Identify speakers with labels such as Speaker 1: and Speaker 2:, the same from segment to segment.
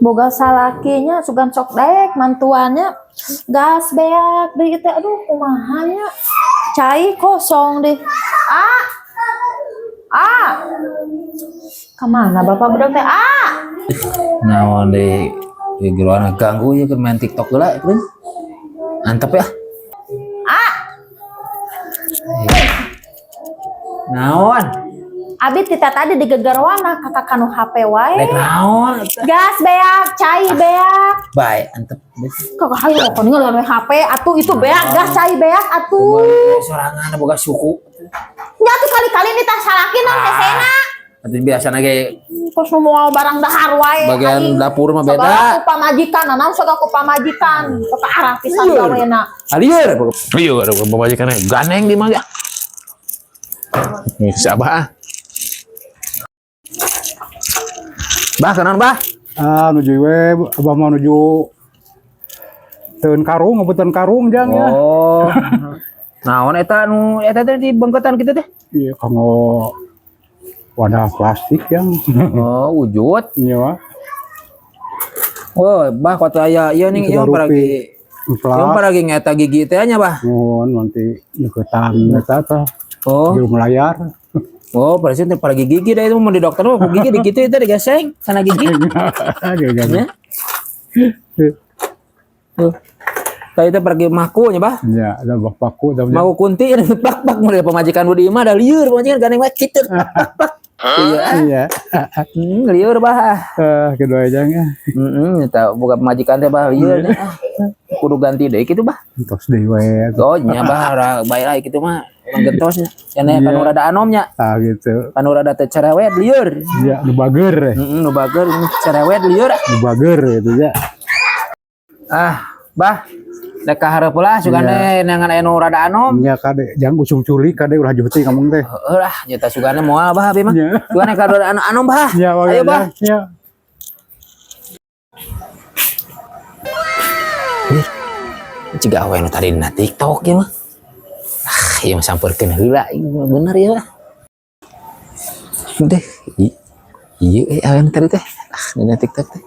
Speaker 1: Boga salakinya sugan sok daek mantuannya, gas beak deui teh, aduh, kumaha nya, cai kosong deh. Ah, ah, kemana bapak budak teh, ah?
Speaker 2: Naon di geroana ganggu ya, keur main TikTok heula keur. Antep ya.
Speaker 1: Ah.
Speaker 2: Naon?
Speaker 1: Abi tita tadi di gegerwana kakak kanu HP wae.
Speaker 2: Rek naon?
Speaker 1: Gas beak, cai beak.
Speaker 2: Bae, antep.
Speaker 1: Kakak hayu kok ningali HP atuh, itu beak gas, cai beak atuh.
Speaker 2: Sorangan boga suku.
Speaker 1: Nya atuh kali-kali nih tah salaki nang hesena.
Speaker 2: Atuh biasana ge
Speaker 1: Terus nu moal barang dahar wae.
Speaker 2: Bagian
Speaker 1: aing.
Speaker 2: dapur mah
Speaker 1: Segala
Speaker 2: beda.
Speaker 1: ku pamajikan, naon sagala ku pamajikan. Sok arah pisan gawena.
Speaker 2: Alieur.
Speaker 3: Iya, ada pamajikan gandeng di mana? Nih, si Abah ah.
Speaker 2: Bah, kenaon, Bah?
Speaker 4: Ah, nuju we, abah mau nuju teun karung, ngebutan karung jang ya.
Speaker 2: Oh. Naon eta nu eta teh di bengketan kitu teh?
Speaker 4: Iya, kanggo wadah plastik yang.
Speaker 2: Oh, wujud.
Speaker 4: Iya, wah.
Speaker 2: Oh, Bah, kota aya ieu nih,
Speaker 4: Itu
Speaker 2: ieu
Speaker 4: baru
Speaker 2: paragi. Ieu
Speaker 4: Inflak.
Speaker 2: Paragi ngeta gigi teh nya, Bah.
Speaker 4: Nuhun nanti nyeketan eta tah.
Speaker 2: Oh.
Speaker 4: Jauh melayar.
Speaker 2: Oh, berarti teh paragi gigi dah itu mau di dokter mah ku gigi di kitu itu digeseng sana gigi.
Speaker 4: Gitu.
Speaker 2: Nya. Tuh. Tadi teh pergi maku nya, Bah.
Speaker 4: Ya, ada bapakku tapi
Speaker 2: Mau kunti ini plak plak mulai pamajikan di imah da lieur pamajikan gandeng wae kitu plak plak plak. Iya.
Speaker 4: Iya.
Speaker 2: Lieur, Bah.
Speaker 4: Eh, kedua aja ya.
Speaker 2: Heeh, eta boga pamajikan teh, Bah, lieur nya. Ah, kudu ganti deui kitu, Bah.
Speaker 4: Tos deui we.
Speaker 2: Oh, nya Bah, ora bae lah kitu mah. Urang gentos nya. Cenah kanu rada anom nya.
Speaker 4: Ah, gitu.
Speaker 2: Kanu rada teu cerewet lieur.
Speaker 4: Iya, nu bager.
Speaker 2: Heeh, nu bager cerewet lieur.
Speaker 4: Nu bager gitu ya.
Speaker 2: Ah, Bah. Rek ka hareup lah sugane neangan aya nu rada anom.
Speaker 4: Nya kade, jangan usum culik kade ulah juti ngomong teh.
Speaker 2: Heueuh lah, nyata sugane moal, Bah, abi mah.
Speaker 4: Nya.
Speaker 2: Sugane ka rada anu anom, Bah.
Speaker 4: Ya,
Speaker 2: Ayo, Bah.
Speaker 4: Ya.
Speaker 2: Ih, ciga awe nu tadi dina TikTok ieu mah. Ah, ieu mah sampeurkeun heula ieu mah bener ieu mah. Deh, ieu eh awe nu tadi teh. Ah, dina TikTok teh.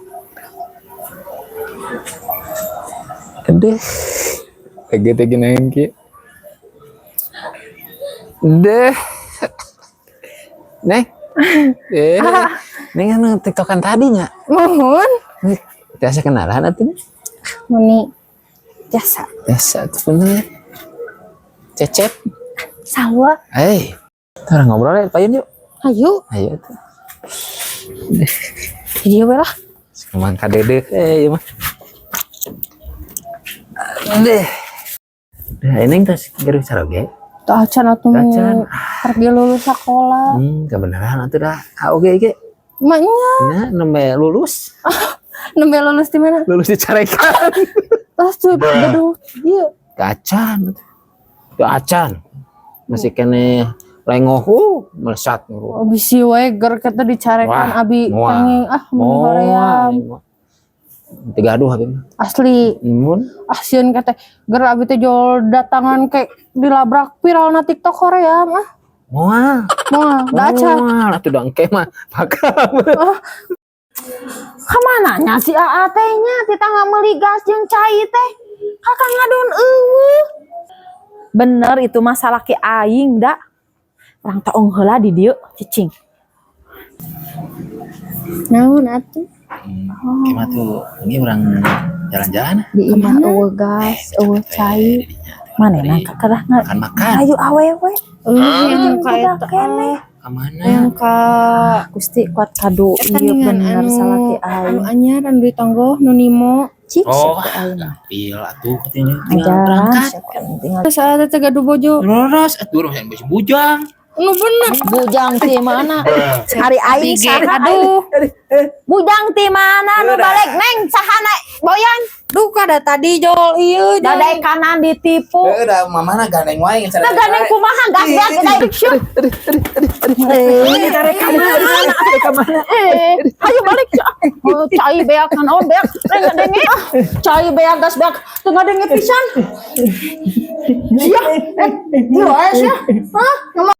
Speaker 2: Deh. Lagi teh gini kieu. Deh. Neng. Eh, neng anu TikTokan tadinya.
Speaker 5: Mohon.
Speaker 2: Biasa kenalan atuh.
Speaker 5: Muni jasa.
Speaker 2: Biasa tuh bener. Cecep.
Speaker 5: Salwa.
Speaker 2: Eh, kita orang ngobrol ya, payun yuk.
Speaker 5: Ayo.
Speaker 2: Ayo tuh.
Speaker 5: Iya we lah.
Speaker 2: Kemang kadede, eh, iya mah. Deh. Deh, ini terus gaduh caroge.
Speaker 5: Tuh acan atuh.
Speaker 2: Acan.
Speaker 5: Pergi lulus sekolah.
Speaker 2: Kebenaran atuh dah. Ah, oke oke.
Speaker 5: Maknya
Speaker 2: Nah, nembe lulus.
Speaker 5: Nembe lulus di mana?
Speaker 2: Lulus dicarekan.
Speaker 5: Terus tuh gaduh iya.
Speaker 2: Acan. Tuh acan. Masih kene lengohu melesat.
Speaker 5: Oh, bisi we ger kata dicarekan
Speaker 2: Wah,
Speaker 5: abi
Speaker 2: moal.
Speaker 5: tanging ah mun hoream.
Speaker 2: Tiga aduh abi mah.
Speaker 5: Asli.
Speaker 2: Mun
Speaker 5: Ah, sieun kata ger abi teh jol datangan kayak dilabrak viral na TikTok hoream ah.
Speaker 2: Moal.
Speaker 5: Moal, da acan.
Speaker 2: Moal atuh da engke mah bakal.
Speaker 1: Kamana nya si AA teh nya tita nggak meuli gas jeung cai teh. Kakak ngadon eueuh. Bener itu mah salaki aing da. Urang taong heula di dieu cicing.
Speaker 5: Naon atuh?
Speaker 2: Gimana tuh? Ini orang jalan-jalan.
Speaker 5: Di imah eueuh gas, eueuh cai.
Speaker 1: Manehna kakedah
Speaker 2: Makan-makan.
Speaker 1: Ayo awewe.
Speaker 5: Yang ka
Speaker 1: Budak
Speaker 5: eta
Speaker 1: keneh.
Speaker 2: Kemana?
Speaker 5: Yang ka
Speaker 1: Gusti kuat kado
Speaker 5: eta
Speaker 1: ieu
Speaker 5: ningan
Speaker 1: bener
Speaker 5: anu
Speaker 1: salaki
Speaker 5: anu
Speaker 1: aing.
Speaker 5: anyar anu di tonggoh nu Nimo.
Speaker 1: Cik
Speaker 2: Oh,
Speaker 1: siapa aing mah.
Speaker 2: gampil atuh katanya tinggal
Speaker 1: Ajaran
Speaker 2: berangkat.
Speaker 1: siapa yang tinggal.
Speaker 5: Saat teh gaduh bojo.
Speaker 2: Leres atuh urang yang bujang.
Speaker 5: Nu bener.
Speaker 1: Bujang ti mana? Hari aing
Speaker 5: Ge,
Speaker 1: saha?
Speaker 5: Aduh.
Speaker 1: Bujang ti mana nu balik neng sahana boyan?
Speaker 5: Duka da tadi jol ieu jol.
Speaker 1: Dadai kanan ditipu.
Speaker 2: Udah mamana gandeng wae.
Speaker 1: Teu gandeng kumaha gas beak daek syuh. Eh,
Speaker 2: Tarik ka mana? Tarik ka mana?
Speaker 1: Eh, ayo balik. Oh, cai beak kan oh beak. Neng ngadenge ah. Cai beak gas beak teu ngadenge pisan. Sia, eh, ieu wae sia. Hah? Ngomong.